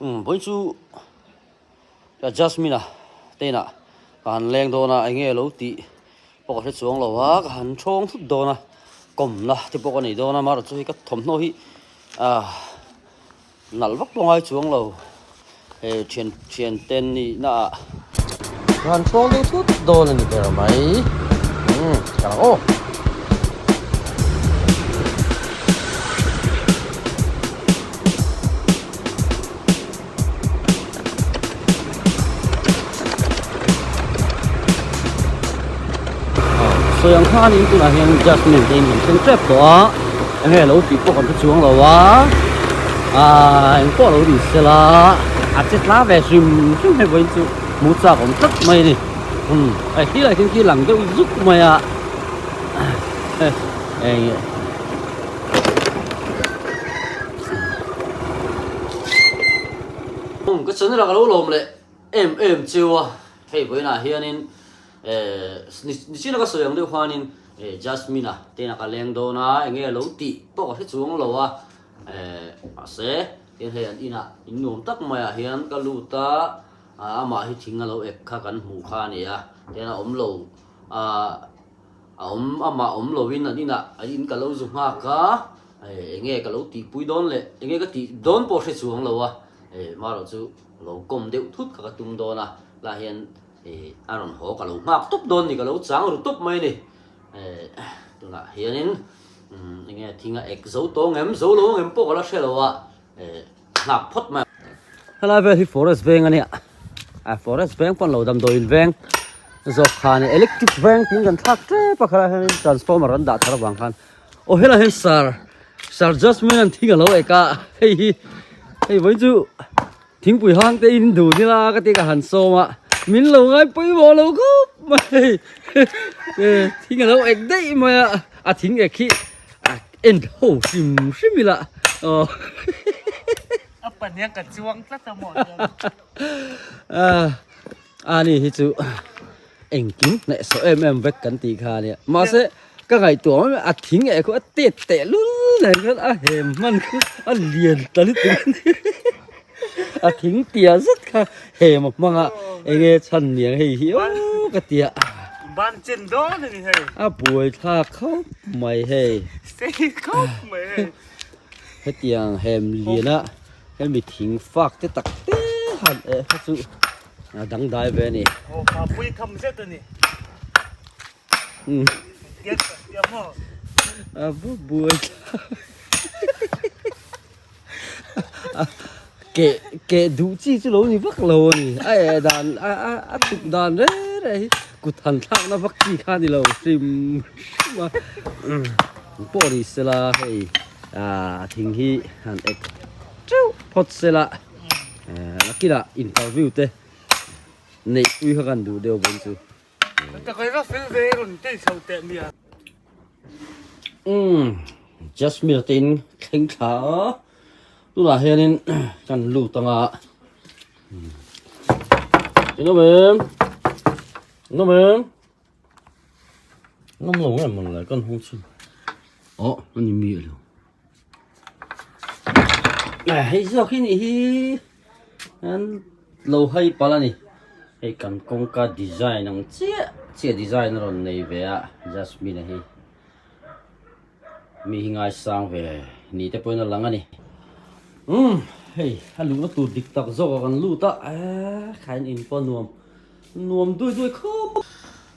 Umm vawiin chu Jasmine-a te inah ka han leng dawn a eng nge lo tih pawh ka hre chuang lo a ka han thawng thut dawn a kawmna te pawh ka nei dawn a amaherawhchu chu hei ka thawmhnaw hi ah nalh vak pawh ngai chuang lo hei thian thian te nihna ah ka han thawng deuh thut dawn a ni ber mai umm ka lang aw. Sawi ang khanin tunah hian Jasmine te in kan thleng tep tawh a enge lo tih pawh kan hre chuang lo a ahh eng pawh lo ni sela a che tla ve hrim hrim hei vawiin chu hmuh chak awm tlat mai a ni umm hei khi lai khian khi lang deuh zuk mai a eng. Ka channel ah ka lo lawm leh em em cheu a, hei vawiinah hianin eh nichina ka sawi ang deuh khanin eh Jasmine a tena ka leng dawn a eng nge lo tih pawh ka hre chuang lo a eh mahse tin hei an inah in nuam tak maiah hian ka lut a amah hi thing a lo ek kha kan hmuh kha a ni a tin a awm lo ah. A awm amah awm lovin an inah a in ka lo zu nghak a, eng nge ka lo tihpui dawn leh eng nge ka tih dawn pawh hre chuang lo a, marawh chu lo kawm deuh thut kha ka tum dawn a, lah hian a rawn haw ka lo nghak tawp dawn ni ka lo chang ru tawp mai a ni, tunah hianin eng nge thing a ek zo tawng em zo lo ang em pawh ka la hre lo a, nghak phawt mai. Helai vel hi forest veng a nia a forest veng pawn lo damdawiin veng zawk khan electric veng tiin kan thlak tep a khalai hian transformer an dah thar avang khan aw helai hian sir sir Jasmine an thing a lo ek a hei hi hei vawiin chu thingpui hang te in dun ila ka ti ka han sawm a min lo ngai pawimawh lo khawp mai thing a lo ek daih mai a a thing ek hi a en ho hrim hrim ila aw. A pahnih ka chuang tlat a maw chuan. A ni hi chu engkim hneh sawh em em vek kan tih kha a nia. Mahse ka ngaihtuah mai mai a thing eh khu a tet teh lul nen khan a hem hman khu a lian ta lutuk a ni. A thing tia zet kha hem a hmang a enge chhan niang hei hi aw ka tia. Ban chin dawn a ni hei. A buai thlak khawp mai hei. Sei khawp mai hei. Hetiang hem liana hemi thing fak te tak te han eh kha chu a dangdai ve a ni. Aw pa pui tham zet a ni. A va buai ke ke duh chi chu lo ni vak lo a ni a eh dan a a a tuk dan reng reng hi kut han thlak na vak chi kha a ni lo hrim hrim a pawh ni sela hei ah thing hi han ek teuh phawt sela eh nakinah interview te neih pui kha kan duh deuh bawk chu. Umm Jasmine te in thleng thla a tunah hianin kan lut ang a in awm em in awm em in awm lo nge mawn le kan hawng chhin aw a ni mi alo hei zawk hi nih hi an lo hai palh a ni hei kan kawngka design ang chiah chiah design a rawn nei ve a Jasmine a hi mi hi ngaisang ve ni te pawhin a lang a ni umm hei a luhna tur dik tak zawk ah kan lut a eee khain in pawh nuam nuam duai duai khawp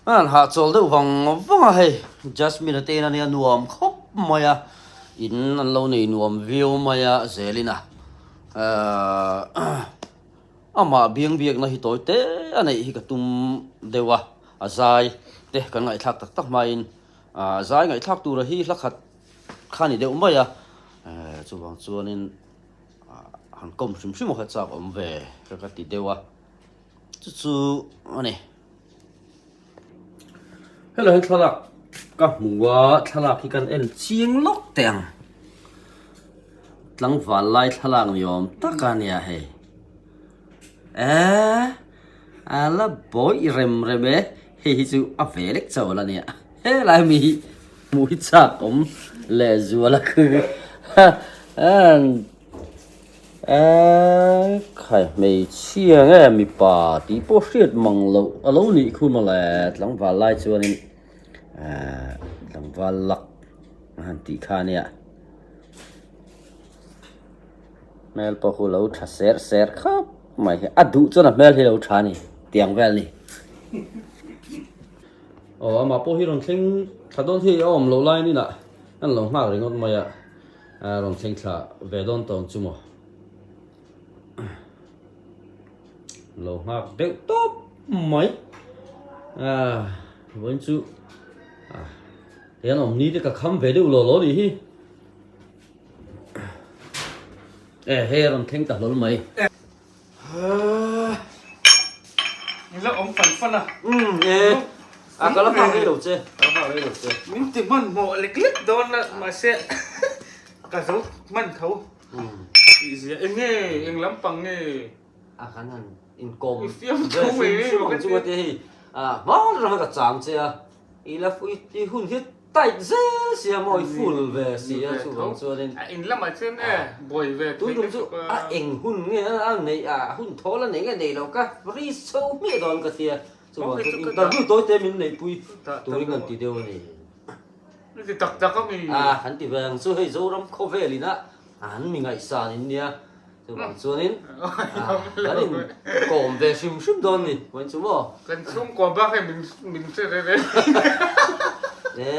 a an hahchawl deuh vang vang a hei Jasmine a te in ania nuam khawp mai a in an lo nei nuam viau mai a zelin a ehh amah biang biakna hi tawi te a neih hi ka tum deuh a a zai te kan ngaihthlak tak tak hmain ah zai ngaihthlak tura hi hla khat kha ni deuh mai a ehh chuvang chuanin ah han kawm hrim hrim a kha chak awm ve ka ka ti deuh a chu chu a ni helai hian thlalak ka hmu a thlalak hi kan en chiang lawk teh ang tlangval lai thlalak ni awm tak a nia hei eee a la bawih rem rem e hei hi chu a ve lek chauh a la nia helai mi hi hmuh hi chak awm leh zual a eee. Khai hmeichhia nge mipa tih pawh hriat mang loh a lo nih khu mawle tlangval lai chuanin ahh tlangval lak a han tih kha ania hmel pawh khu lo tha ser ser khawp mai hi a duh chuan a hmel hi lo tha a ni tiang vel a ni aw amah pawh hi rawn thleng thla dawn hi a awm loh laiin inah an lo nghak ringawt mai a rawn thleng thla ve dawn tawng chu maw. Lo nghak deuh tawp mai ah vawiin chu ah hian awm ni te ka kham ve deuh lo lo nih hi e hei a rawn thleng ta hlawl mai. Min la awm fan fan a. Umm e a ka la nghak rei lo che ka la nghak rei lo che. Min ti hmanhmawh lek lek dawn a mahse ka zo hman tho. Tih zia eng nge eng lampang nge? A kan han inkawm I fiam tho mai ve hrim hrim ang chu ka ti hei ah hma rang ka chang che a i la i hun hi tight zel si a maw i full ve si a chuvang chuanin A in lamah chuan e buai ve tun tum chu a eng hun nge a neih a hun thawl a nei nge nei lo ka risk chho hmiah dawn ka tia chuvang chuan interview tawi te min neihpui turin kan ti deuh a ni. I ti tak tak a mi? A, kan ti ve ang chu hei Zoram khawvel ina an mi ngaihsan in nia chuvang chuanin kan in kawm ve hrim hrim dawn ni vawiin chu maw? Kan chhungkua bak hei min min hre re re. E,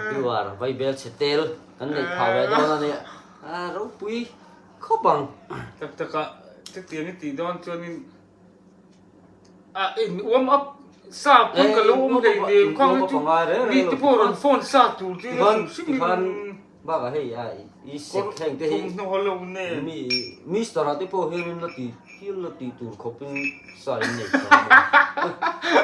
viewer vaibel chhe tel kan neih phah ve dawn a nia, a ropui khawp ang. Tak tak a, chutiang i tih dawn chuanin A in warm up sa pawn ka lo awm hlei nen khang hi chu mi te pawh rawn phone sa tur chu ila hrim hrim in bakah hei a i sek heng te hi thawmhnaw lo nen mi mister ah te pawh hian in la ti thil la ti tur khawp in sa in nei tawh a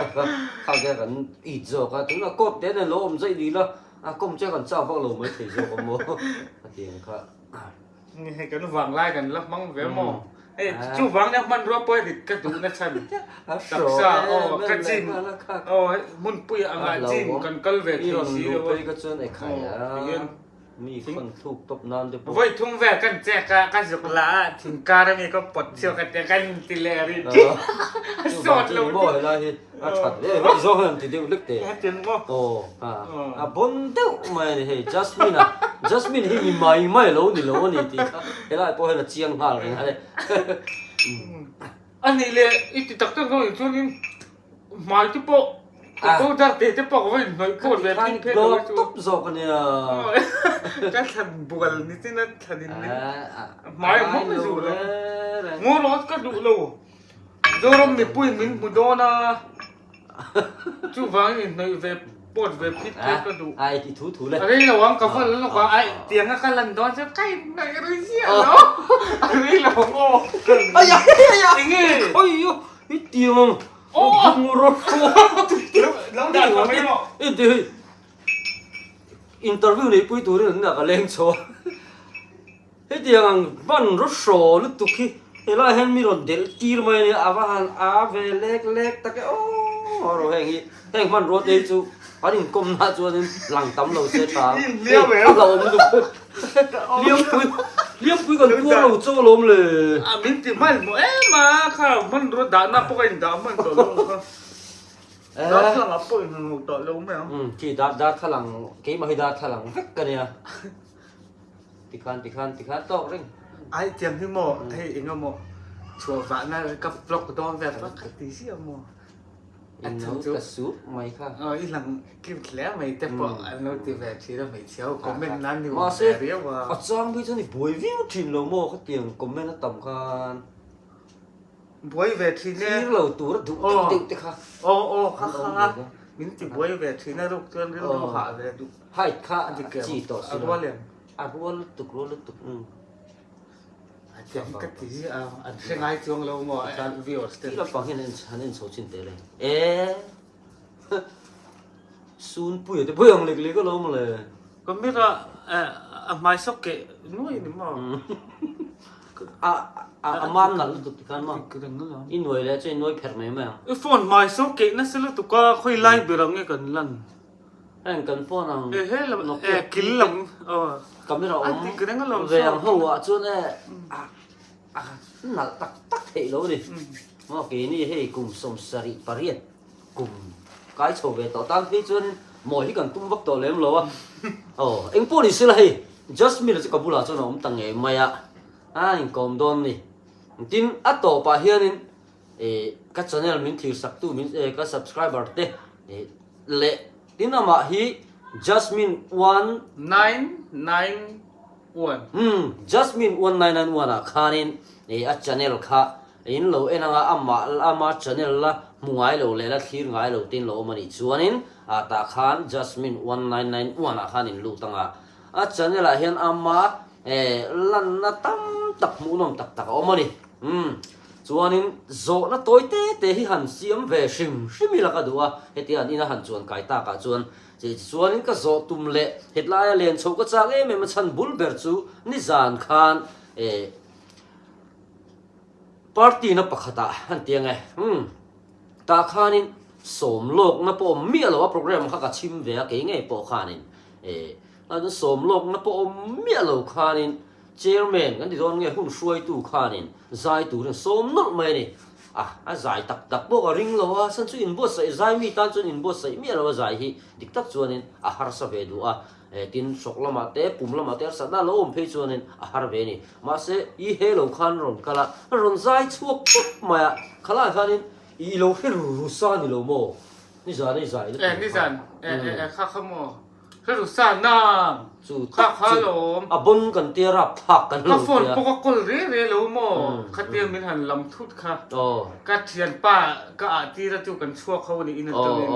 khang te kan it zawk a tunah coat te nen lo awm zaih ni la a kawm che kan chak vak lo mai thei zawk a maw a ti ang kha. Hei kan vang lai kan la hmang ve maw? Hei chu vang nia hmanrua pawh hi ka duh na chhan taksa aw ka gym aw hei hmunpui angah gym kan kal ve thei si lo a aw mi khawn thluk tawp nan te pawh vawi thum vel kan chek a ka zuk la a thingkar ami ka pawt chhuak a tia kan inti leh a rin chi a sawt lo maw helai hi a that ve vawi zawng hian ti deuh lek te aw a bon deuh mai a ni hei Jasmine a Jasmine hi mi mai mai lo ni lo a ni tih kha helai pawh hian a chiang nghal reng a ni a nih leh i ti tak tak zawng in chuanin hmai te pawh ka powder te te pawh ka va inhnawih pawt ve phei phei lo chu tawp zawk a nia ka thlan bual ni chin a thlan in hmai a hmawk zu lo ngaw rawh ka duh lo Zoram mipui min hmu dawn a chuvangin inhnawih ve pawt ve phit phei ka duh. Ai ti thu thu le. A rei lo ang ka va la lawk a, ai tiang a ka lan dawn chuan ka inhnawih rei ziah lo. A rei lo ang aw. Ai ai ai ai. Enge? Oi i tiang ang. Aw. Bung rawh. Lo dah tha mai rawh. I ti hei. Interview neihpui turin an inah ka leng chho a. Hetiang ang hmanraw hraw lutuk hi helaiah hian mi rawn delh tir mai a nia, a va han a ve lek lek tak e aw rawh heng hi heng hmanrua te hi chu an inkawm na chuanin lang tam lo se tha ang hei a hlauhawm lutuk hliampui hliampui kan tuar lo chaw alawm le. A min ti hmanhmawh em a kha hmanrua dahna pawh ka indah hman tawh lo kha darthlalang ah pawh inhmu tawh lo mai ang. Umm khi darthlalang keimah hi darthlalang vek ka nia. Tikhan tikhan tikhan tawk reng. Ai tiang hi maw hei eng emaw chhuah vahna ka vlog dawn vel vak ka ti ziah maw. In lo ka sup mai kha. Aw i lang cute hle mai te pawh an lo ti ve thin a hmeichhia ho comment nan ni awm ve riau a. Mahse a chang phei chuan i buai viau thin lo maw khatiang comment a tam khan. Buai ve thin e. Thlir lo tur a duh deuh deuh te kha. Aw aw kha kha min ti buai ve thin a ruk chuan rilru hah ve duh. Height kha a chi tawh si lo. A rual lutuk rual lutuk umm. A tiang ka ti a an hre ngai chuang lo maw viewers ten. Ti lampang hian han en chho chin teh le. E Sunpuia te pawh i ang lek lek alawm le. Camera a hmai sawk keh nuai ni maw. A a mam nalh lutuk ti khan maw. I nuai leh chuan i nuai pherh mai mai ang. I phone hmai sawk keh nasa lutuk a khawi lai ber ang nge kan lan. Heng kan phone ang Ehe lam Nokia eh kil lam aw camera a awm dik reng alawm ve ang saw ho ah chuan e ah. A nalh tak tak theih lo a ni. Maw keini hei kum 78 kum kai chho ve tawh tan phei chuan mawi hi kan tum vak tawh lem lo a. Aw engpawh ni sela hei Jasmine-a chu ka bulah chuan a awm ta ngei mai a, a inkawm dawn ni. Tin a tawpah hianin ih ka channel min thlir saktu min ka subscriber te ih leh tin amah hi Jasmine one 9 1. Umm Jasmine 1991 ah khanin ih a channel kha in lo en anga amah ama channel la hmu ngai lo leh la thlir ngai lo te in lo awm a nih chuanin ah tah khan Jasmine 1991 ah khan in lut anga a channel ah hian ama eh lanna tam tak hmuhnawm tak tak a awm a ni. Umm chuanin zawhna tawi te te hi han siam ve hrim hrim ila ka duh a hetia an ina han chuan kai tak ah chuan Chuanin ka zawh tum leh hetlaia len chhoh ka chak em em a chhan bul ber chu nizan khan eh party na pakhatah an ti ang e umm tah khanin sawm lawkna pawh awm miah lo a program kha ka chhim ve a kei ngei pawh khanin eh sawm lawkna pawh awm miah lo khanin Chairman kan ti dawn nge hun hruaitu khanin zai turin sawm nawlh mai a ni. A, a zai tak tak pawh ka ring lo a, chhan chu inbuatsaih zai mi tan chuan inbuatsaih miah lo a zai hi dik tak chuanin a harsa ve duh a, eh tin hrawk lamah te pum lamah te harsatna a lo awm phei chuanin a har ve a ni. Mahse i he lo khan rawn kal a, rawn zai chhuak pawp mai a, khalai khanin i lo hre ru ru sa ni lo maw? Nizan a i zai Eh nizan, eh eh eh kha kha maw? Hre ru sa nang Chu tak chu a bon kan tia rap thlak kan lo tia. Ka phone pawh ka call re re lo maw khatia min han lam thut kha. Ka thianpa ka ah tir a chu kan chhuak ho ni in atangin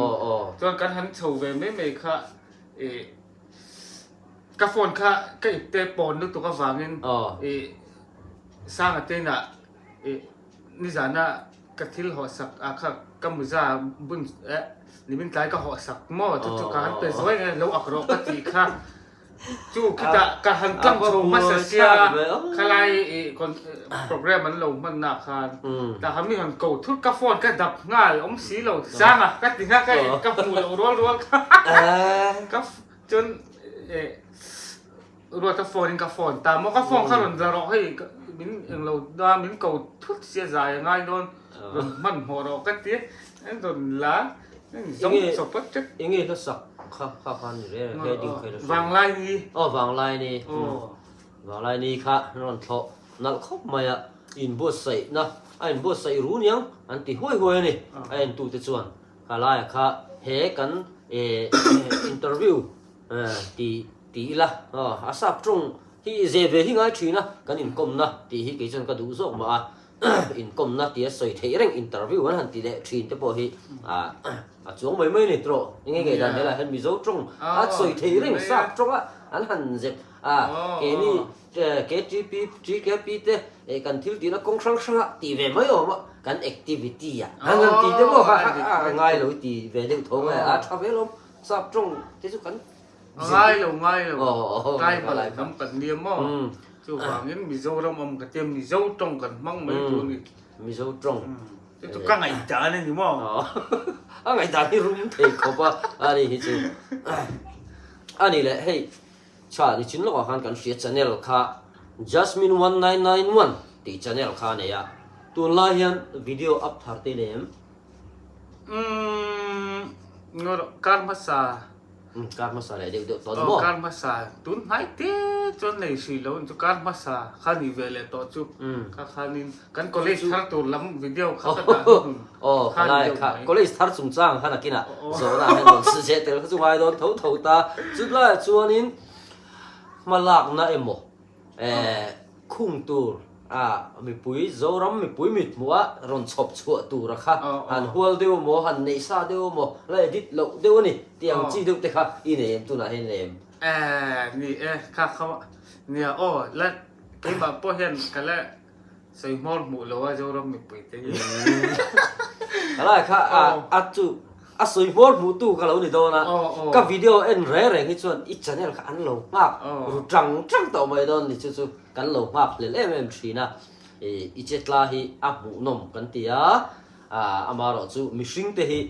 chuan kan han chho ve mai mai kha ih ka phone kha ka ipte pawn lutuk avangin ih Sanga te inah ih nizana Ka thil hawhsak ah kha ka muza bun eh nimin tlai ka hawhsak maw chu chu ka han pe zuai nge lo ak rawh ka tih kha chu khitah ka han tlang chho hmasa sia khalai ih program an lo hman na khan tah khan mi han ko thut ka phone ka dap nghal awm si lo sang a ka ti nghal ka ka hmuh loh rual rual kha ka chuan eh Ruata phone in ka phone ta maw ka phone kha rawn la rawh hei min englo a min ko thut sia zai a ngai dawn rawn hmanhmawh rawh ka ti a rawn la zawng chawp a tep. Enge hlasak kha kha kha ni reng reng heading kha ila hria. Vanglai ni. Aw vanglai ni. Vanglai ni kha an rawn thlawh nalh khawp mai a inbuatsaihna a inbuatsaih ru niang an ti huai huai a ni a entute chuan khalai kha he kan interview Ti ti ila a sap tawng hi ze ve hi ngai thin a, kan inkawmna tih hi kei chuan ka duh zawk mah a, inkawmna tia sawi theih reng interview an han ti leh thin te pawh hi a chuang mai mai a ni tawh enge ngei dan helaiah hian Mizo tawng a sawi theih reng sap tawnga an han zep a, keini KTP TKP te kan thil tihna kawng hrang hranga tih ve mai awm a, kan activity ah an han ti te pawh kha a ngai lo i ti ve deuh tho mai a, a tha ve lawm. Sap tawng te chu kan Ngai lo ngai lo tribal hnam kan nia maw chuvangin Mizoram awm ka tia Mizo tawng kan hmang mai tur a ni. Mizo tawng chu chu ka ngaihdan a ni maw. A ngaihdan hi rum thei khawp a a ni hi chu a ni leh hei tha ni chin lawkah khan kan hria channel kha Jasmine 1991 tih channel kha a nei a tunlai hian video up thar te lem Umm kar hmasa. Umm kar hmasa leh deuh deuh tawh ni maw? Aw kar hmasa tun hnai te chuan nei hrih lo chu kar hmasa kha ni ve leh tawh chu kha khanin kan college thar tur lam video kha ka dah hnuhnun Aw kha ni deuh mai. College thar chungchang kha nakinah zawhna hian rawn si zeh tel kha chu ngai dawn tho tho ta. Chutlaiah chuanin hmalakna emaw Eh, khung tur a mipui, Zoram mipui mithmuh a rawn chhawp chhuah tur a kha han hual deuh maw, han neih sa deuh maw, la edit loh deuh a ni tih ang chi deuh te kha i nei em tunah hian i nei em? Eh, ni e, kha kha nia aw, la keimah pawh hian ka la sawi hmawr hmuh lo a Zoram mipui te hi. Helai kha a chu A sawi hmawr hmuh tu ka lo ni dawn a, ka video en reng reng hi chuan i channel kha an lo nghak ru tang tang tawh mai dawn ni chu chu kan lo nghak hlel em em thin a, i che tla hi a hmuhnawm kan ti a, amaherawh chu mihring te hi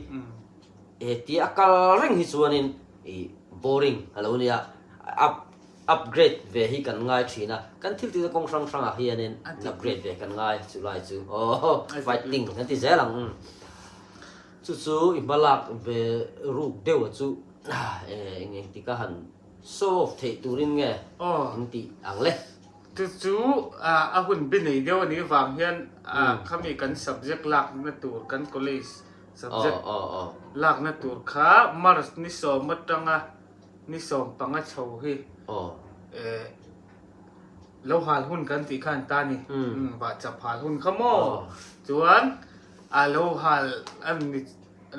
he tia a kal reng hi chuanin i boring a lo nia, a. Upgrade ve hi kan ngai thin a, kan thil tihna kawng hrang hrangah hianin upgrade ve kan ngai chu lai chu aw fighting kan ti zel ang. Chu chu i hma lak ve ruk deuh a chu eng eng tika han show off theih turin nge in tih ang le. Chu chu a hun bi nei deuh a nih vang hian khami kan subject lakna tur kan college subject lakna tur kha March ni sawm atanga Ni 15 chho hi lo hal hun kan tih khan ta ni. Vah chap hal hun kha maw? Chuan a lo hal a ni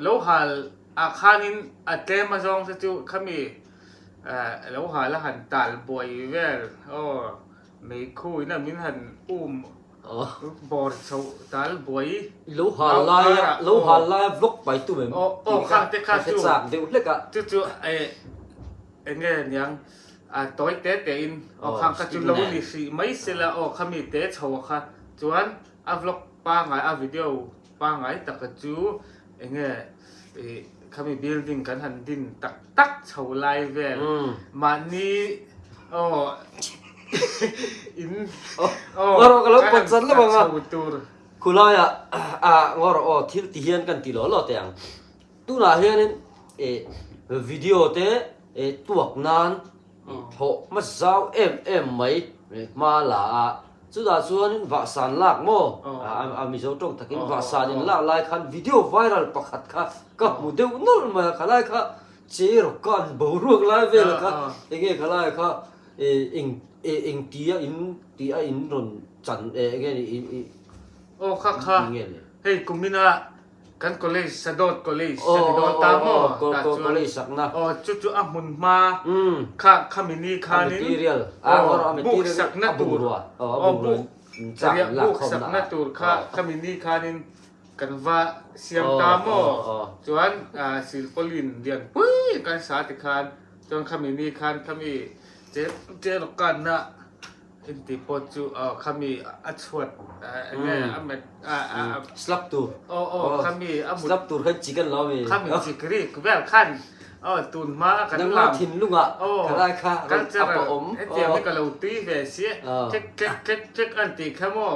lo hal ah khanin a tlem a zawng te chu khami lo hal a han tal buai vel aw meikhu in a min han um bawr chho tal buai lo hal laia lo hal laia vlog pai tum em aw kha te kha chu chak deuh hlek a chu chu e enge niang a tawi te te in aw kha kha chu lo ni hrih mai sela aw khami te chho kha chuan a vlog pangai a video pangai taka chu enge i khami building kan han din tak tak chho lai vel mahni aw in aw Ngarawh ka lo kan pawt han zan sak lam ang a. chho tur. Khulaiah ah ngarawh aw thil ti hian kan ti law law teh ang. Tunah hianin eh video te eh tuak nan Thlawh hma zau em em mai hma la a, chutah chuanin vahsan lak maw? A Mizo tawng takin vahsan in lak lai khan video viral pakhat kha ka hmu deuh nawlh mai a, khalai kha che rawk ka an boruak lai vel kha enge khalai kha eng eng tia in tih a in rawn chan enge ni i Aw kha kha hei kumina Kan college Sadawt College a ni dawn ta maw? Tah chuan aw chu chu a hmun hma kha khami ni khanin aw buk sakna tur aw buk riah buk sakna tur kha khami ni khanin kan va siam ta maw? Chuan silpawlin lian pui kan sa tikhan chuan khami ni khan khami che che rawkanna Inti pawh chu khami a chhuat enge a met a Slab tur aw aw khami a mut Slab tur khan chicken lo mi khami chik rik vel khan aw tun hma a kan Nangma lam thinlungah aw khalai kha rawn cultural up a awm hetiang hi ka lo tui ve sia tlek tlek tlek tlek an tih kha maw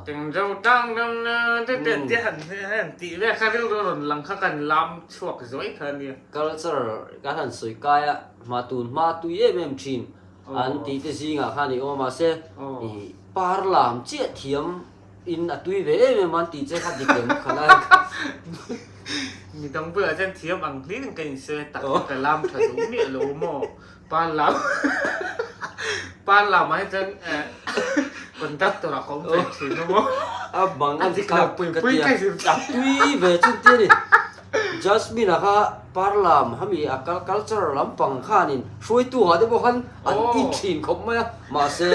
teng zo tang dang na te te te han han tih vel kha rilru a rawn lang kha kan lam chhuak zuai kha ania. Culture kan han sawi kai a hma tun hma tui em em thin An tih te zingah khan i awm a se i par lam chiah thiam in a tui ve em em an tih che kha dik em kha lai kha. Midang bulah chuan thiam ang hlir in ka insawi a tak hi ka lam tha duh miah lo maw par lam par lam ah hi chuan conductor ah ka awm ve thin a maw. A bang a dik lo pui pui ka zir a tui ve chu tia ni. Jasmine a kha parlam hami a culture lampang khanin hruaitu ah te pawh khan an i thin khawp mai a, mahse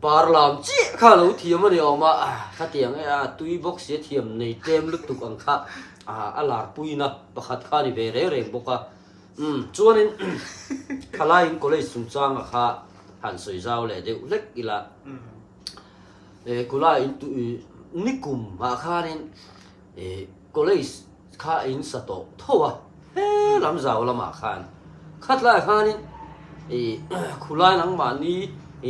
parlam chiah kha a lo thiam a ni awm a, khatiang e a tui bawk sia thiam nei tlem lutuk ang kha a lar puina pakhat kha a ni ve reng reng bawk a, umm chuanin thalaiin college chungchanga kha han sawi zau leh deuh hlek ila kulai in nikum ah khanin Ih college kha a in sa tawh tho a, he lam zau lamah khan khatlaiah khanin ih khulai nangmahni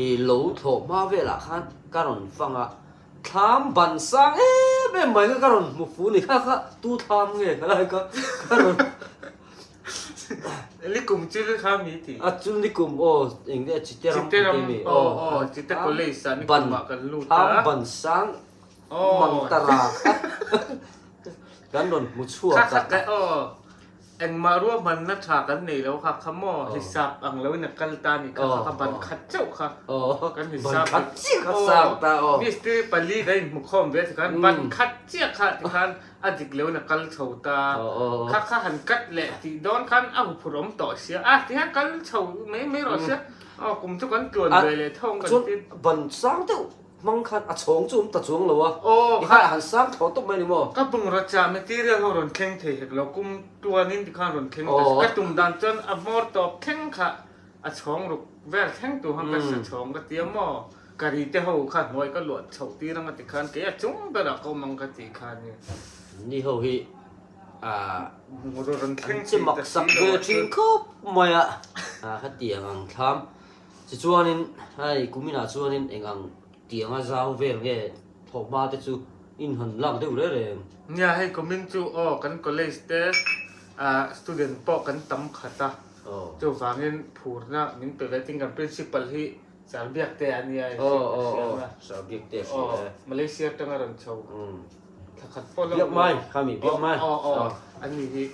ih lo thlawh hma velah khan ka rawn fang a, thlam ban sang em em mai kha ka rawn hmu fu ni kha kha tu thlam nge khalai kha ka rawn Nikum chu kha mi ti. A chu nikum aw eng nge chite ram Chite ram aw aw chite college ah nikum ah kan lut a. Thlam ban sang Mang ta ra kha kan rawn hmu chhuak a. Kha kha aw engmah ruahmanna tha kan nei lo kha kha maw hisap ang lo in a kal ta ni kha kha ban khat chauh kha kan hisap ban khat chiah kha sang ta aw mistiri pali kan inhmu khawm ve tikhan ban khat chiah kha tikhan a dik lo in a kal chho ta kha kha han cut leh tih dawn khan a huphurh awm tawh sia a tikhan kal chho mai mai rawh sia aw kum chu kan tluan ve leh thawng kan ti ban sang deuh Hmang khan a chhawng chu awm ta chuang lo a, i kha han sang thlawh tawp mai ni maw? Ka bungraw chah material ho rawn thleng thei hek lo, kum tuanin tikhan rawn thleng ta si. Ka tum dan chuan a hmawr tawp thleng kha a chhawng ruk vel thleng tur khan ka sa chhawng ka ti a maw? Ka ri te ho kha hnuai ka luah chhoh tir anga tikhan kei a chung berah ka awm ang ka tih kha nia. Ni ho hi an che mak sak ve thin khawp mai a, khatiang ang thlam. Tichuanin hei kuminah chuanin eng ang tianga zau vel nge thawhhma te chu in han lak deuh reng reng. Nia hei kumin chu aw kan college te ah student pawh kan tam khat a, chuvangin phurna min pe ve tin kan principal hi Sir Biakte a nia i hriat a. Sir Biakte a hria e. Malaysia atanga rawn chho thla khat pawh lo. Biak mai khami biak mai. Aw aw ani hi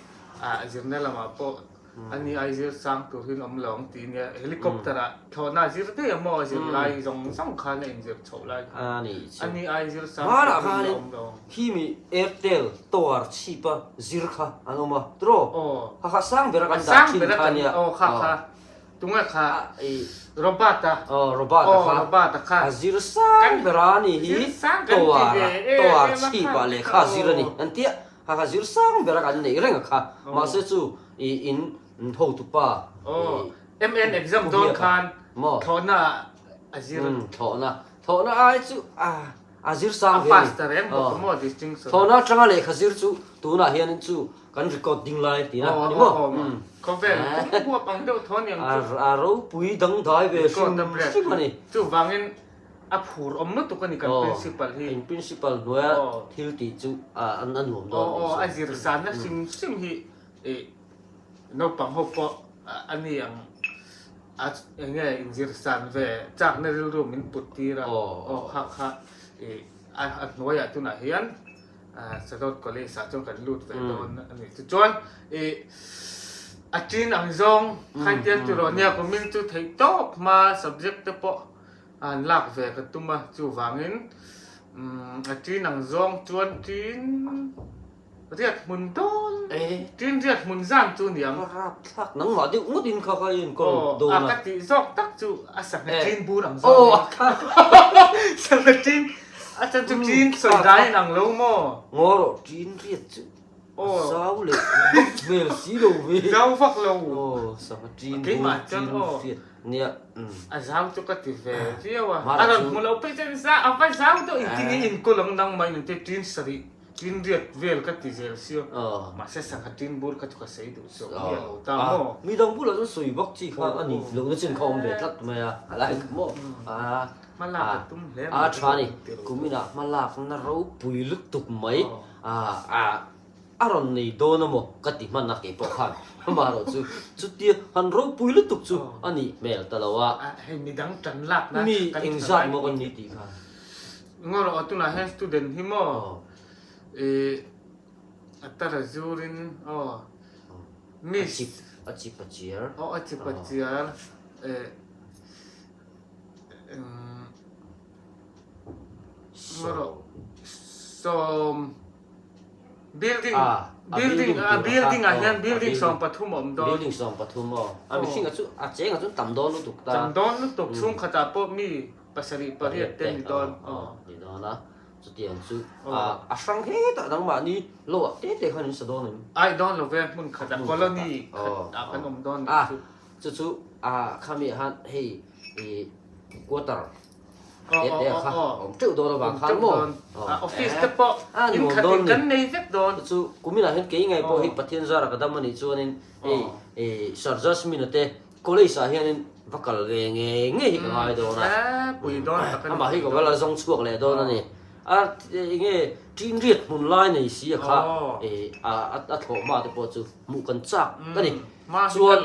zirna lamah pawh Ani ai zir sang tur hian awm lo ang tih nia helicopter ah thlawhna a zir daih a maw a zir lai zawng zawng khan a inzir chhoh lai khan ani ai zir sang tur hian a awm lo ang. Khi mi Airtel tower chhip a zir kha an awm a tiraw? Kha kha sang ber a kan dah thin kha nia. Aw kha kha tunge kha Robert a. Aw Robert a kha. Robert a kha. A zir sang ber a ni hi tower a tower chhip ah lehkha a zir a ni an tia. Kha kha zir sang ber a kan neih reng a kha. Mahse chu i in hotu pa i MN exam dawn khan thlawhna a zir. Thlawhna. Thlawhna ai chu a zir sang ve ni. A pass ta reng bawk a maw distinction. Thlawhna atanga lehkha zir chu tunah hianin chu kan record ding lai tihna a ni maw? Khawvel pum huap ang deuh thaw aniang chu. A ropui dangdai ve hrim hrim a ni. Chuvangin A phur awm lutuk a ni kan principal hi. In principal hnuaia thil tih chu a nuam dawn nih chu. Aw a zir sanna hrim hrim hi naupang ho pawh a ni ang a eng nge inzir san ve chakna rilru min put tir a. Aw kha kha a hnuaiah tunah hian Sadawt College ah chuan kan lut ve dawn a ni. Tichuan a chin ang zawng khaintian tiraw nia kumin chu theih tawp hma subject te pawh An lak ve ka tum a, chuvangin a ṭin ang zawng chuan ṭin riat hmun dawn, ṭin riat hmun zan chu ni ang. Ka rapthlak nangmah deuh ngawt in kha kha i enkawl dawn a. Aw, a ka tih zawk tak chu a sangha ṭin bur ang zawng a ni. Sangha ṭin, a chan chu ṭin sawi dai in ang lo maw? Ngaw rawh, ṭin riat chu. Zau leh vak hmel si lo ve. Zau vak lo. Aw sangha ṭin bur ṭin hriat nia. A zau chu ka ti ve viau a. A rawn hmu lo phei chuan za a va zau deuh engtin nge inkawl ang nang mai nute ṭin sarih ṭin riat vel ka ti zel sio. Mahse sangha ṭin bur kha chu ka sawi duh zawk mi a lo ta maw. Midang bulah chuan sawi vak chi kha a ni lohna chin kha awm ve tlat mai a. A lai kha maw. Hmalak a tum hle mai. A ṭha ni. Kuminah hmalakna ropui lutuk mai. A rawn nei dawn a maw ka ti hman a kei pawh khan amaherawh chu chutia han ropui lutuk chu a nih hmel ta lo a. Hei midang tan lakna Mi engzat maw kan ni tih khan. Ngaw rawh aw tunah hian student hi maw ih a tara zurin aw miss A chip a chiar. Aw a chip a chiar eh Sawm building building a building ah hian building 13 a awm dawn. Building 13 aw. A mihring ah chu a cheng ah chuan tam dawn lutuk ta. Tam dawn lutuk chhungkhat ah pawh mi pasarih pariat te ni dawn aw. Ni dawn a chutiang chu a hrang hetah nangmahni lo ah te te khan in sa dawn em? Ai dawn lo ve hmun khat ah colony khat ah kan awm dawn nih chu. Chu chu a khami ah khan hei quarter te te kha awm teuh dawn avang khan maw office te pawh in khat in kan nei vek dawn chu kumin ah hian kei ngai pawh hi Pathian zara ka dam anih chuanin hei Sir Jasmine a te college ah hianin va kal ve ngei ngei hi ka ngai dawn a amah hi ka va la zawng chhuak leh dawn a ni a enge ṭin riat hmun lai nei si a kha a thlawh hma te pawh chu hmuh kan chak ka ni chuan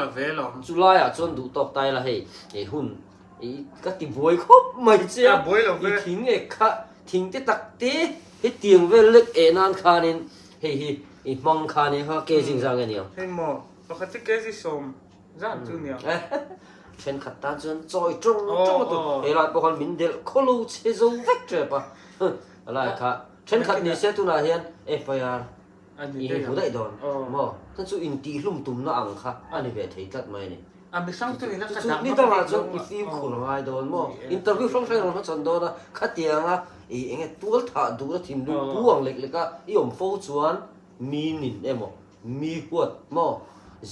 chu laiah chuan duh tawk ta ila hei hun I ka ti buai khawp mai che a, i thing ek kha thing te tak te hetiang vel lek eh nan khanin hei hi i hmang kha nia kha kg zang nge niang. Hei maw pakhat hi kg 10 zan chu niang. Thenkhat tan chuan chawi tawng tawng a tu helai pawh khan min delh khawlo che zo vek tep a helai kha thenkhat ni se tunah hian FIR i hei hmu daih dawn maw chuan chu intihhlum tumna ang kha a ni ve thei tlat mai a ni. A mihrang chu nila ka dah Ni dangah chuan i fimkhur a ngai dawn maw? Interview hrang hrang i rawn hmachhawn dawn a, khatianga i eng nge tual thah duhna thinlung pu ang lek lek a i awm fo chuan mi nin emaw mi huat maw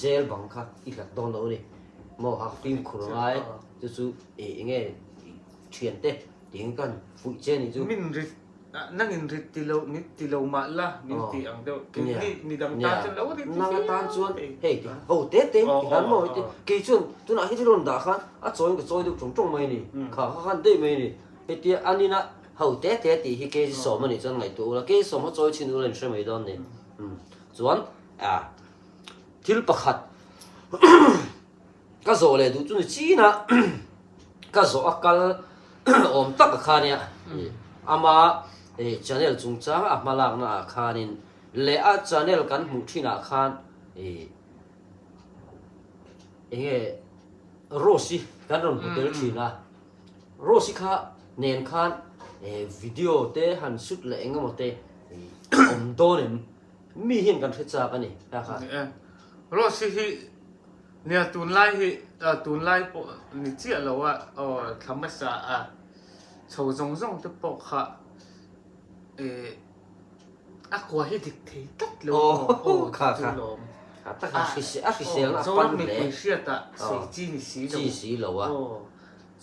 zel bang kha i hlat dawn lo a ni maw ha fimkhur a ngai chu chu i eng nge thiante tiin kan fuih che a nih chu. Min rit. Nangin rit ti lo, min ti lo mah la, min ti ang deuh. Keini midang tan chuan lo rit ti Nang atan chuan hei ti ho te te ti khan maw heti kei chuan tunah hi thil rawn dah khan a chawiin ka chawi deuh tawng tawng mai a ni. Kha kha khan daih mai a ni. Hetia an ina ho te te tih hi kg sawm a nih chuan ngaihtuah ula, kg sawm kha chawi chhin ula in hre mai dawn ni. Chuan thil pakhat Ka zawh leh duh chu ni chin a, ka zawh a kal awm tak a kha nia, ama channel chungchang a hmalakna ah khanin leh a channel kan hmuh thin ah khan enge Rose-i kan rawn hmu tel thin a, Rose-i kha nen khan video te han shoot leh eng emaw te awm dawn em? Mi hian kan hre chak a ni kha kha. Rose-i hi Nia tunlai hi tunlai pawh ni chiah lo a aw thla hmasa a chho zawng zawng te pawh kha eh a kua hi dik thei tlat lo maw aw kha kha lawm a tak a hrisel a hrisel a pan hle mipui hriat ah sei chi ni si lo chi si lo a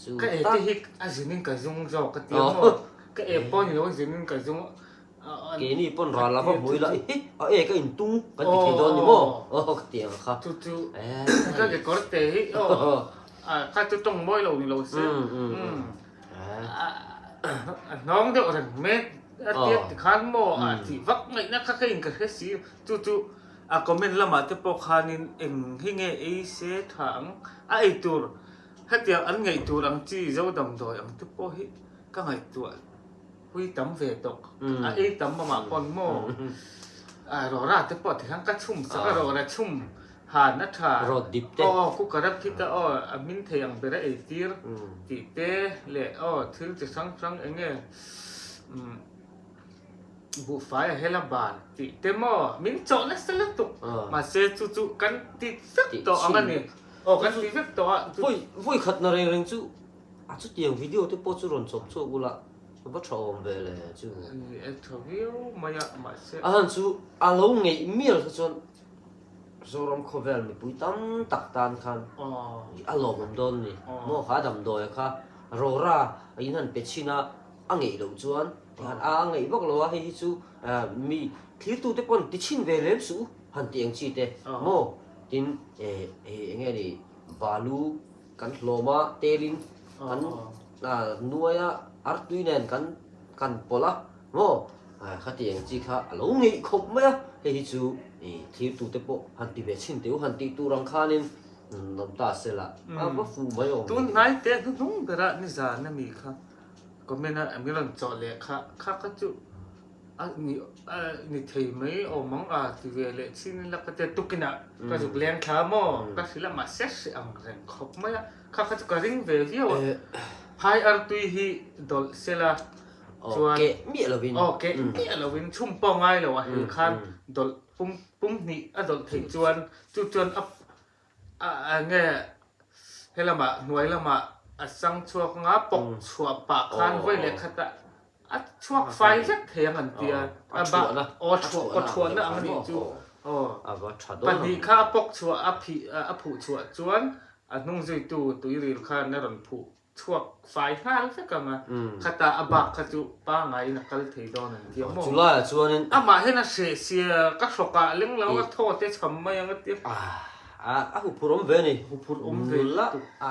chu ka e te hi a zin in ka zung zawk ka tia maw ka e pawh ni lo a zin in ka zung Keini pawn ral lava hmu ila i a e ka intung kan ti thei dawn ni maw? Aw ka ti ang kha. Chu chu ka kekawr te hi aw kha chu tawng mawi lo ni lo se a hnawng deuh reng mek a tia ti khan maw a tih vak ngaihna kha ka in ka hre si chu chu a comment lamah te pawh khanin eng hi nge ei se tha ang a ei tur hetiang an ngaih tur ang chi zo damdawi ang te pawh hi ka ngaihtuah Hui tam ve tawk. A ei tam mamah pawn maw? A rawra te pawh tikhan ka chhum sak a, rawra chhum han a tha. Rawt dip te. Aw cooker a phit a aw a hmin thei ang ber a ei tir tih te leh aw thil chi hrang hrang eng nge buhfai a hel a bar tih te maw min chawh nasa lutuk. Mahse chu chu kan ti vek tawh ang a ni. Aw kan ti vek tawh a. Vawi vawi khatna reng reng chu a chutiang video te pawh chu rawn chawp chhuak ula. Va tha awm ve le chu. Ni e tha viau mai a mahse. A han chu a lo ngeih mial kha chuan Zoram khawvel mipui tam tak tan khan a lawmawm dawn a ni. Maw kha damdawi kha Rora a in han pe chhin a, a ngeih loh chuan tikhan a ngeih vak lo a, hei hi chu mi thlirtute pawn ti chhin ve lem suh u han ti ang chi te maw tin eng nge ni balu Kan hlawm a, telin kan nuai a, artui nen kan kan pawlh a, maw? Khatiang chi kha a lo ngeih khawp mai a, hei hi chu thirtute pawh han ti ve chhin teh u, han tih tur ang khanin awm ta se la, a va fuh mai awm. Tun hnai te hnuhnung bera nizan ami kha comment a min rawn chawh leh kha, kha kha chu A ni a ni thei mai awm ang a ti ve leh chin ila ka tia tukinah ka zuk leng thla maw ka hrilh a mahse hreh ang reng khawp mai a kha kha chu ka ring ve viau a phai artui hi dawlh sela chuan keh miah lovin aw keh miah lovin chhum pawh ngai lo a hel khan dawlh pum pum hnih a dawlh theih chuan chu chuan a A nge helamah hnuai lamah a chang chhuak anga pawk chhuah pah khan vawi leh khatah a chhuak fai vek thei ang an ti a. A chhuahna aw a chhuahna ang a nih chu aw pahnih kha a pawk chhuah a phih a phuh chhuah chuan a hnung zuitu tuiril khan a rawn phuh chhuak fai nghal vek ang a, khata a bak kha chu pangaiin a kal thei dawn an ti a maw? Chulaiah chuanin. Amah hian a hreh sia, ka hrawkah leng lo a thaw te chham mai ang a ti a. A huphurh awm ve a ni. Huphurh awm ve lutuk. Nula a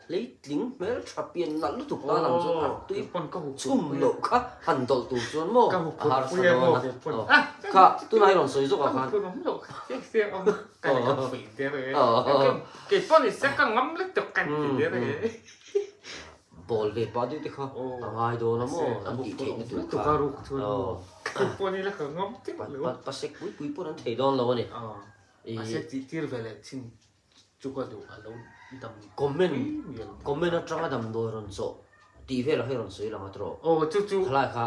hleitling hmel tha pian nalh lutuk tan ang chuan a tui chhum loh kha han dawlh tur chuan maw a harsa dawn a. Kha tunah i rawn sawi zawk ah khan. Ka huphurh awm loh kha chiang chiang awm ka fuih der e. Kei pawh ni se ka ngam lutuk kan ti der e. Ball ve pah deuh te kha a ngai dawn a maw an tih theih na tur kha. Ka ruk chuan maw. Kei pawh ni la ka ngam teuh lo. Pasek pui pui pawn an thei dawn lo a ni. Mahse tih tir ve leh chin chu ka duh a lo dam Comment comment atanga damdawi rawn chawh tih velah hi rawn sawi lang a tawh. Aw chu chu. Khalai kha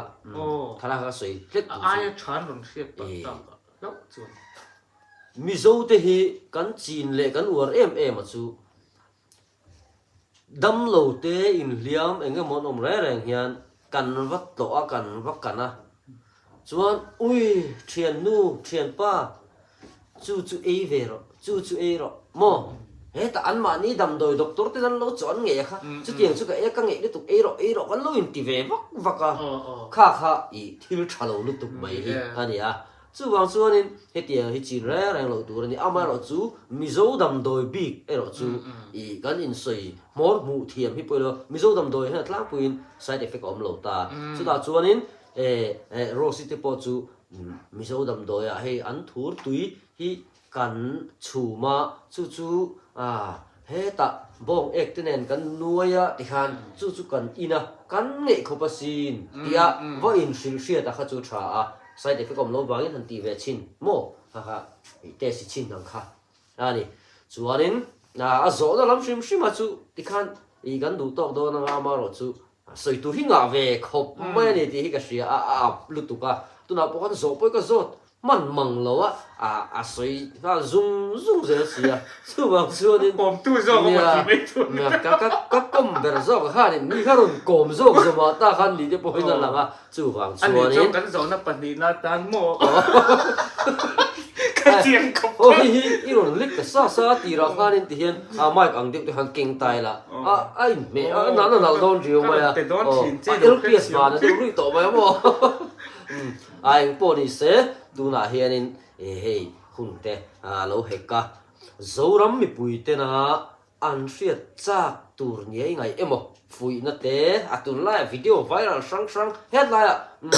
khalai kha sawi hlek tur chu. A aia than rawn hriat pah tak a hlauh chuan. Mizo te hi kan chin leh kan uar em em a chu damlo te inhliam eng emaw an awm reng reng hian kan va tlawh a kan va kan a chuan ui thiannu thianpa chu chu ei ve rawh chu chu ei rawh maw. Hetah anmahni damdawi doctor ten an lo chuan ngei a kha, chutiang chu ka e ka ngeih lutuk ei rawh ei rawh kan lo inti ve vak vak a, kha kha i thil tha lo lutuk mai hi a ni a. Chuvang chuanin hetiang hi chin reng reng loh tur a ni. Amaherawhchu Mizo damdawi bik erawh chu i kan insawi hmawr hmuh thiam hi pawh ilo Mizo damdawi hian a tlangpuiin side effect a awm lo ta. Chutah chuanin Rose-i te pawh chu Mizo damdawiah hei an thur tui hi Kan chhum a, chu chu hetah bawng ek te nen kan nuai a tikhan chu chu kan in a, kan ngeih khawp asin tia va inhrilh hriat a kha chu tha a, side effect awm lo vangin han tih ve chhin maw kha kha test i chhin ang kha a ni. Chuanin a zawhna lam hrim hrim a chu tikhan i kan duh tawk dawn anga amaherawhchu Sawi tur hi ngah ve khawp mai a ni tih hi ka hria a, a ap lutuk a, tunah pawh khan zawh pawh hi ka zawt hman mang lo a, a sawi nghal zung zung zel si a, chuvang chuanin Kawmtu zawk a ti mai tur. Nia, ka ka ka kawm ber zawk a khanin mi kha rawn kawm zawk zawmah ta khan ni te pawhin a lang a, chuvang A nih chuanin chuan kan zawhna pahnihna atan maw? Ka chiang khawp Aw hei hi i rawn lek ta sa sa a tirah khanin tihian a mic ang deuh te khan keng tai la a a inhmeh a nahna nalh dawn riau mai a aw a LPS van a deuh ruih tawh mai a maw a eng pawh ni se tunah hianin hei hun te a lo hek a Zoram mipui tena An hriat chak tur nia i ngaih emaw? Fuihna te, a tunlaiah video viral hrang hrang hetlaiah umm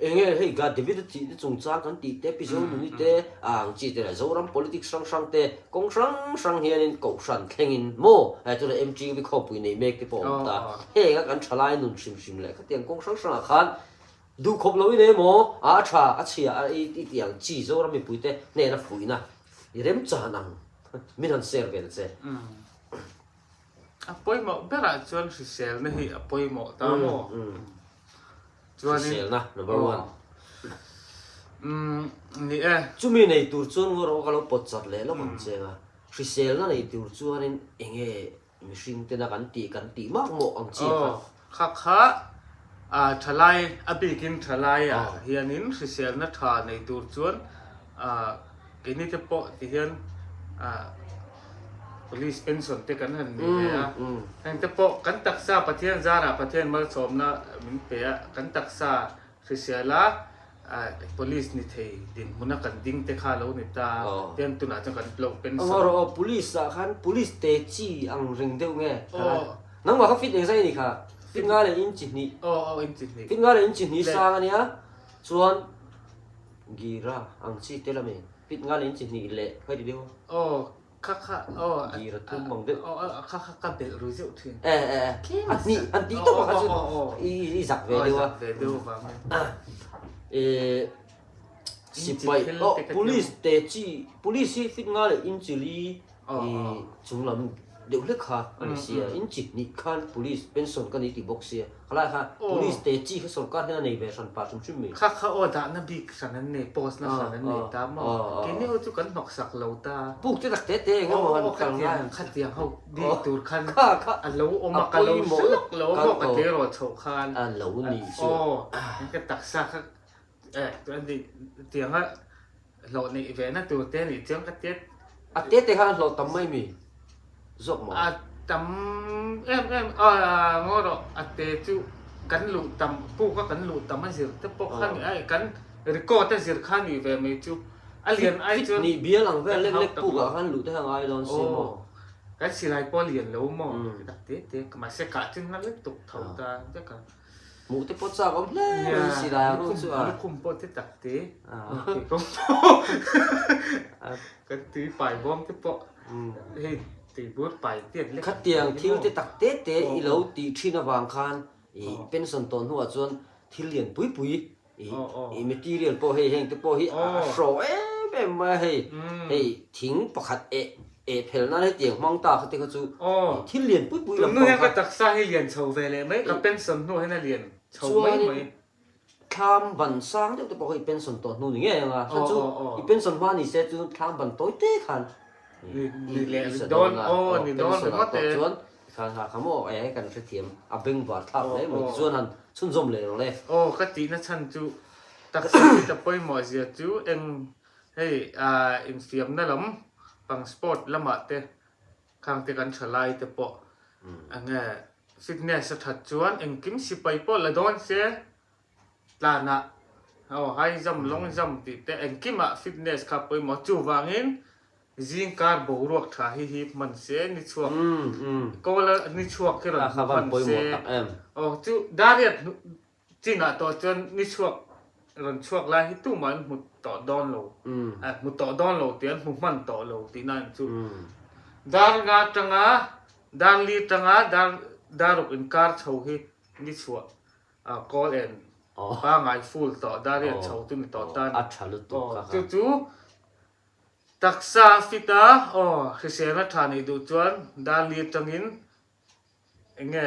enge hei ga David a thih te chungchang kan tih te, Pi Zonuni te a ang chi te leh Zoram politics hrang hrang te kawng hrang hrang hianin kohhran thlengin maw hei tunah MTV khawpui nei mek te pawh a awm ta. Heng a kan thalai nun hrim hrim leh khatiang kawng hrang hrangah khan duhkhawp loin emaw a tha a chhia a i tih ang chi Zoram mipuite hnena fuihna i remchan ang. Min han share ve ta che. A pawimawh berah chuan hriselna hi a pawimawh ta maw? Chuanin Hriselna number one. Umm ni e. Chumi nei tur chuan ngaw rawh ka lo pawt chat leh lawk ang che a. Hriselna nei tur chuanin enge Mihring tena kan tih kan tih mak mawh ang chi kha. Aw, kha kha ah thalai a bikin thalai ah hianin hriselna tha nei tur chuan ah keini te pawh ti hian ah police pension te kan han nei ve a, heng te pawh kan taksa Pathian zarah Pathian malsawmna min pe a, kan taksa Hrisela police ni thei dinhmuna kan ding te kha lo ni ta tian tunah chuan kan lo pension. Aw rawh aw police ah khan police te chi ang reng deuh nge nangmah kha fit engzai ni kha fit nga leh inchi hnih aw aw inchi hnih fit nga leh inchi hnih sang ania chuan gira ang chi te lam e fit nga leh inchi hnih leh khawi ti deuh aw Kha kha aw Dir a tum ang deuh. Aw aw kha kha ka belh ru zeuh thin. Eh eh eh a hnih an tih tawp a kha chu i i zak ve deuh a. Aw zak ve deuh vang in. Eh sipai aw police te chi police hi fit nga leh inchi li i chung lam deuh hlek kha a ni sia inchi hnih khan police pension ka ni tih bawk sia. Khalai kha police te chi kha sorkar hian a nei ve hran pah hrim hrim mai. Kha kha aw dahna bik hran an nei, post na hran an nei ta maw? Keini ho chu kan hnawk sak lo ta. Puk te tak te te eng emaw han kal ngai ang. Khatiang ho bik tur khan a lo awm a, ka lo hre lawk lo a maw ka tleirawl chhoh khan. A lo ni chu. Aw, ka taksa kha eh tianga hlawh neih ve na tur te nih chuan ka tia. A te te khan a hlawh tam mai mi zawk maw? A tam em em a ngaw rawh a te chu kan luh tam puk a kan luh tam a zir te pawh kha ni a kan record a zir kha nih ve mai chu a lian ai chuan Nih bial ang vel lek lek puk ah khan luh te kha ngai dawn si maw? Kan silai pawh a lian lo maw tak te te mahse kah chu na lutuk tho ta vek a. Hmuh te pawh chak awm hle mai si lai ang chu a. Lukhum pawh te tak te. Kan tui pai bawm te pawh hei tui bur pai tiat lek. Khatiang thil te tak te te i lo tih thin avang khan i pension tawh hnuah chuan thil lian pui pui i material pawh hei heng te pawh hi a hrawh em em mai a hei hei thing pakhat eh Eh phel nan hetiang hmang ta kha te kha chu thil lian pui pui lam pang kha. Tun hnu hian ka taksa hi lian chho ve leh mai, ka pension hnu hian a lian chho mai mai. Chuanin thlam ban sang deuh te pawh kha i pension tawh hnu ni ngei ang a, kha chu i pension hma ni se chu thlam ban tawi te khan i sa dawn a, pension ah tawh chuan khan ha kha maw eh kan hrethiam a bengvar thlak hle mai tichuan han chhunzawm leh rawh le. Aw ka tihna chhan chu taksa hi ta pawimawh zia chu eng Hei infiamna lam pang sport lamah te Khang te kan thalai te pawh enge fitness a that chuan engkim sipai pawh la dawn se tlanah aw high jump long jump tih te engkimah fitness kha pawimawh chuvangin zing kar boruak tha hi hi hman se ni chhuak kawl a ni chhuak hi rawn hman se aw chu dariat Chinah tawh chuan ni chhuak rawn chhuak lai hi tumah an hmu tawh dawn lo, hmu tawh dawn lo tih an hmu hman tawh lo tihna an chu. Dar nga tanga dar li tanga dar daruk inkar chho hi ni chhuah kawl en pangai full tawh dar riat chho chu ni tawh tan. Chu chu taksa fit a aw hriselna tha neih duh chuan dar li tangin Enge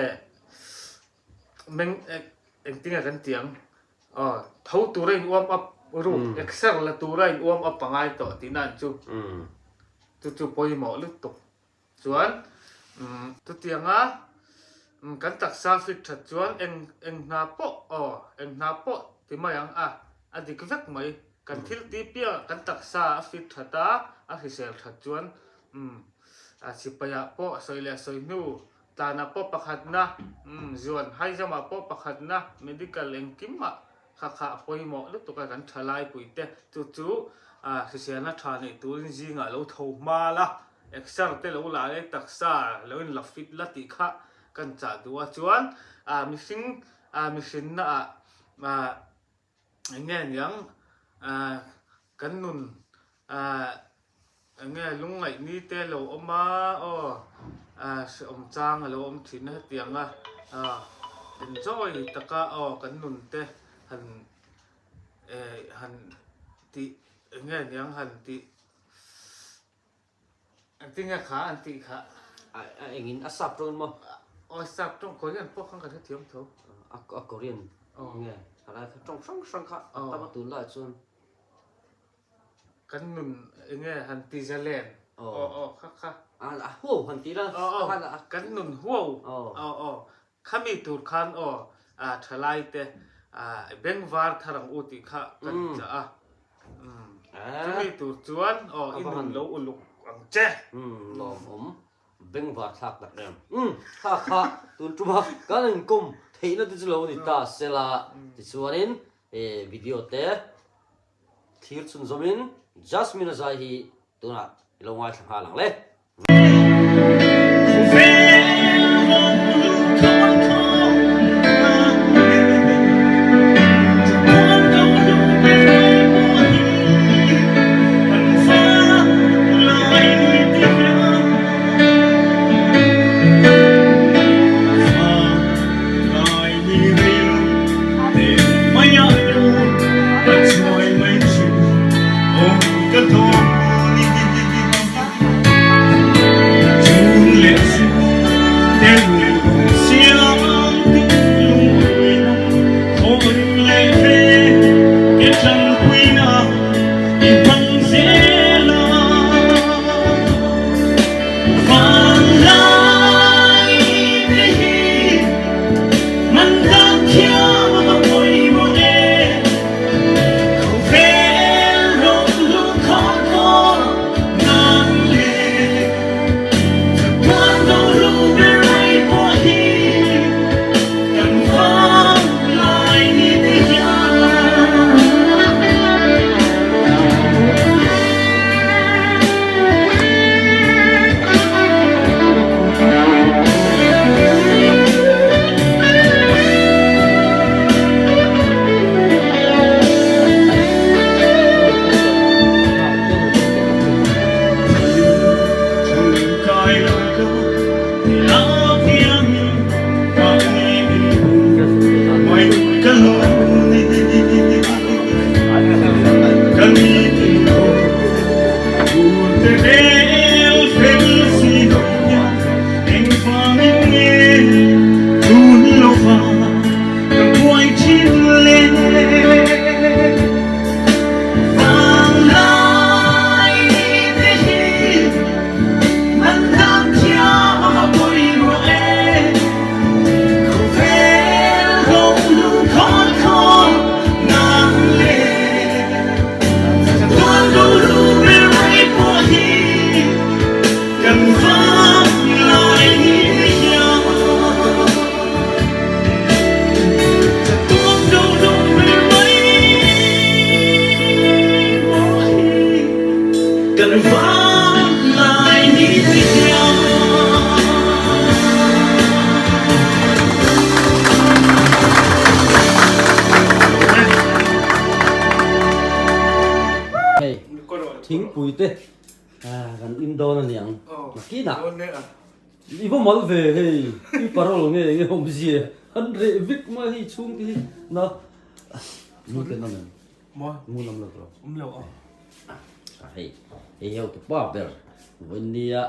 meng engtinge kan tih ang aw tho tura in warm up ruk exer la tura in warm up a ngai tawh tihna an chu chu chu pawimawh lutuk chuan chutianga kan taksa fit that chuan eng eng hna pawh aw eng hna pawh ti mai ang a a dik vek mai kan thil tih piangah kan taksa a fit that a a hrisel that chuan Umm, a sipaiah pawh sawi leh sawi hnu, tlanah pawh pakhatna, umm, zuan haizamah pawh pakhatna, medical engkimah kha kha a pawimawh lutuk a kan tha laipui te, chu chu hriselna tha neih turin zingah lo tho hma la, exer te lo la leh taksa lo in la fit la tih kha kan chah duh a, chuan mihring mihrinna ah Eng nge niang kan nun eng nge lungngaih ni te lo awm a aw hrehawm chang a lo awm thin a hetiang a enjoy taka aw kan nun te han han tih eng nge niang han tih Engtin nge kha an tih kha? A engin a sap tawng maw? Aw sap tawng Korean pawh khan ka hrethiam tho. A Korean nge a lai kha tawng hrang hrang kha a tam a tun lai chuan. Kan nun enge han ti zalen aw aw kha kha. A huau han ti la. Aw aw kan nun huau aw aw khami tur khan aw thalai te bengvar thar ang u tih kha kan chah a. Chumi tur chuan aw i nun lo uluk ang che. Lawmawm bengvar thlak tak em. Kha kha tun tuma kan inkawm theihna te chu lo ni ta sela tichuanin video te thlir chhunzawmin Jasmine a zai hi tunah i lo ngaithla nghal ang le. Thingpui te kan in dawn a niang. Nakinah i va mal ve hei, i parol nge nge awmzia an reh vek mai hei chhungte hi na mu ten awm em? Mu lam lo tawh. Awm lo a. Hei hei ho te pa ber vawiin nia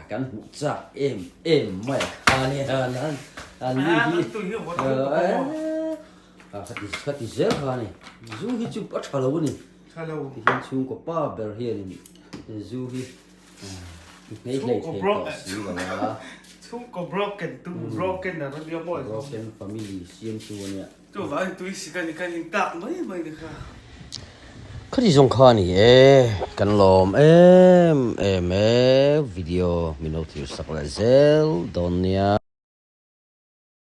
kan hmuh chak em em mai a kha nia an ni hi kha ti zel kha a ni zu hi chu a tha lo a ni tihian chhungkaw pa ber hianin zu hi hmei hlei thei tawh si lo a chhungkaw broken tu broken a rawn nia maw broken family siam tu a nia Chuvangin tui sik a ni kan in tak mai mai ni kha. Khati zawng kha a ni e, kan lawm em em e, video min lo thlir sak leh zel dawn nia.